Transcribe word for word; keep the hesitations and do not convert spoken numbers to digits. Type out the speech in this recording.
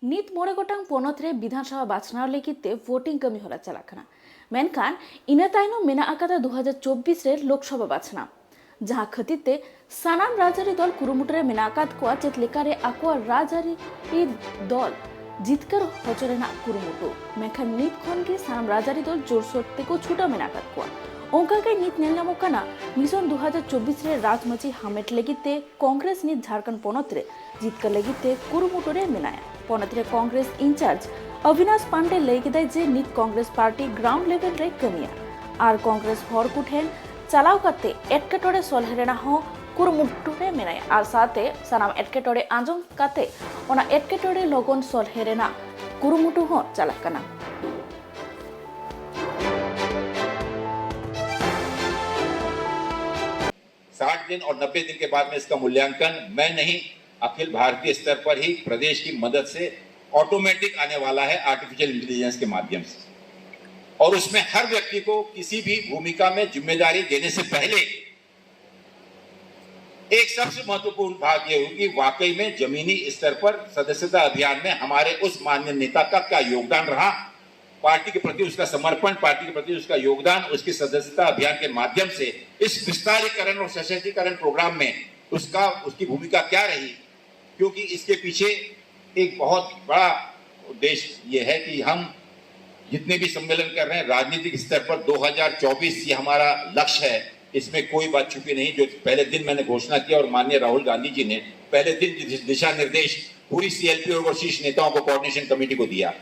ᱱᱤᱛ ᱢᱚᱬᱮ ᱜᱚᱴᱟᱝ ᱯᱚᱱᱚᱛ ᱨᱮ ᱵᱤᱫᱷᱟᱱ ᱥᱚᱵᱷᱟ ᱵᱟᱪᱷᱱᱟᱣ ᱞᱟᱹᱜᱤᱫ ᱛᱮ ᱵᱷᱳᱴᱤᱝ ᱠᱟᱹᱢᱤ ᱦᱚᱨᱟ ᱪᱟᱞᱟᱜ ᱠᱟᱱᱟ᱾ ᱢᱮᱱᱠᱷᱟᱱ ᱤᱱᱟᱹ ᱛᱟᱭᱱᱚᱢ ᱢᱮᱱᱟᱜ ᱟᱠᱟᱫᱟ ᱫᱩ ᱦᱟᱡᱟᱨ ᱪᱚᱵᱵᱤᱥ ᱨᱮ ᱞᱳᱠᱥᱚᱵᱷᱟ ᱵᱟᱪᱷᱱᱟᱣ, ᱡᱟᱦᱟᱸ ᱠᱷᱟᱹᱛᱤᱨ ᱛᱮ ᱥᱟᱱᱟᱢ ᱨᱟᱡᱽᱟᱹᱨᱤ ᱫᱚᱞ ᱠᱩᱨᱩᱢᱩᱴᱩ ᱨᱮ ᱢᱮᱱᱟᱜ ᱟᱠᱟᱫ ᱠᱚᱣᱟ ᱪᱮᱫ ᱞᱮᱠᱟᱨᱮ ᱟᱠᱚᱣᱟᱜ ᱨᱟᱡᱽᱟᱹᱨᱤ ᱫᱚᱞ ᱡᱤᱛᱠᱟᱹᱨ ᱦᱚᱪᱚ ᱨᱮᱱᱟᱜ ᱠᱩᱨᱩᱢᱩᱴᱩ᱾ ᱢᱮᱱᱠᱷᱟᱱ ᱱᱤᱛ ᱠᱷᱚᱱ ᱜᱮ ᱥᱟᱱᱟᱢ ᱨᱟᱡᱽᱟᱹᱨᱤ ᱫᱚᱞ ᱡᱳᱨᱥᱳᱨ ᱛᱮᱠᱚ ᱪᱷᱩᱴᱟᱹᱣ ᱢᱮᱱᱟᱜ ᱟᱠᱟᱫ ᱠᱚᱣᱟ᱾ ᱚᱱᱠᱟᱜᱮ ᱱᱤᱛ ᱧᱮᱞ ᱧᱟᱢᱚᱜ ᱠᱟᱱᱟ ᱢᱤᱥᱚᱱ ᱫᱩ ᱦᱟᱡᱟᱨ ᱪᱚᱵᱵᱤᱥ ᱨᱮ ᱨᱟᱡᱽᱢᱟᱹᱪᱤ ᱦᱟᱢᱮᱴ ᱞᱟᱹᱜᱤᱫ ᱛᱮ ᱠᱚᱝᱜᱨᱮᱥ ᱱᱤᱛ ᱡᱷᱟᱲᱠᱷᱚᱸᱰ ᱯᱚᱱᱚᱛ ᱨᱮ ᱡᱤᱛᱠᱟᱹᱨ ᱞᱟᱹᱜᱤᱫ ᱛᱮ ᱠᱩᱨᱩᱢᱩᱴᱩ ᱨᱮ ᱢᱮᱱᱟᱭᱟ᱾ ᱯᱚᱱᱚᱛ ᱨᱮ ᱠᱚᱝᱜᱨᱮᱥ ᱤᱱᱪᱟᱨᱡᱽ ᱚᱵᱤᱱᱟᱥ ᱯᱟᱱᱰᱮ ᱞᱟᱹᱭ ᱠᱮᱫᱟᱭ ᱡᱮ ᱱᱤᱛ ᱠᱚᱝᱜᱨᱮᱥ ᱯᱟᱨᱴᱤ ᱜᱨᱟᱣᱩᱱᱰ ᱞᱮᱵᱮᱞ ᱨᱮ ᱠᱟᱹᱢᱤᱭᱟ ᱟᱨ ᱠᱚᱝᱜᱨᱮᱥ ᱦᱚᱲ ᱠᱚ ᱴᱷᱮᱱ ᱪᱟᱞᱟᱣ ᱠᱟᱛᱮ ᱮᱴᱠᱮᱴᱚᱬᱮ ᱥᱚᱞᱦᱮ ᱨᱮᱱᱟᱜ ᱦᱚᱸ ᱠᱩᱨᱩᱢᱩᱴᱩ ᱨᱮ ᱢᱮᱱᱟᱭᱟ ᱟᱨ ᱥᱟᱶᱛᱮ ᱥᱟᱱᱟᱢ ᱮᱴᱠᱮᱴᱚᱬᱮ ᱟᱸᱡᱚᱢ ᱠᱟᱛᱮ ᱚᱱᱟ ᱮᱴᱠᱮᱴᱚᱬᱮ ᱞᱚᱜᱚᱱ ᱥᱚᱞᱦᱮ ᱨᱮᱱᱟᱜ ᱠᱩᱨᱩᱢᱩᱴᱩ ᱦᱚᱸ ᱪᱟᱞᱟᱜ ᱠᱟᱱᱟ᱾ साठ दिन और नब्बे दिन के बाद में इसका मूल्यांकन मैं नहीं, अखिल भारतीय स्तर पर ही प्रदेश की मदद से ऑटोमेटिक आने वाला है, आर्टिफिशियल इंटेलिजेंस के माध्यम से। और उसमें हर व्यक्ति को किसी भी भूमिका में जिम्मेदारी देने से पहले एक सबसे महत्वपूर्ण बात यह होगी कि वाकई में जमीनी स्तर पर सदस्यता अभियान में हमारे उस मान्य नेता का क्या योगदान रहा, पार्टी के प्रति उसका समर्पण, पार्टी के प्रति उसका योगदान, उसकी सदस्यता अभियान के माध्यम से इस विस्तारीकरण और सशक्तिकरण प्रोग्राम में उसका, उसकी भूमिका क्या रही, क्योंकि इसके पीछे एक बहुत बड़ा उद्देश्य ये है कि हम जितने भी सम्मेलन कर रहे हैं, राजनीतिक स्तर पर दो हज़ार चौबीस ये हमारा लक्ष्य है। इसमें कोई बात छुपी नहीं। जो पहले दिन मैंने घोषणा किया और माननीय राहुल गांधी जी ने पहले दिन दिशा निर्देश पूरी सीएलपी और शीर्ष नेताओं को, कोऑर्डिनेशन कमेटी को दिया,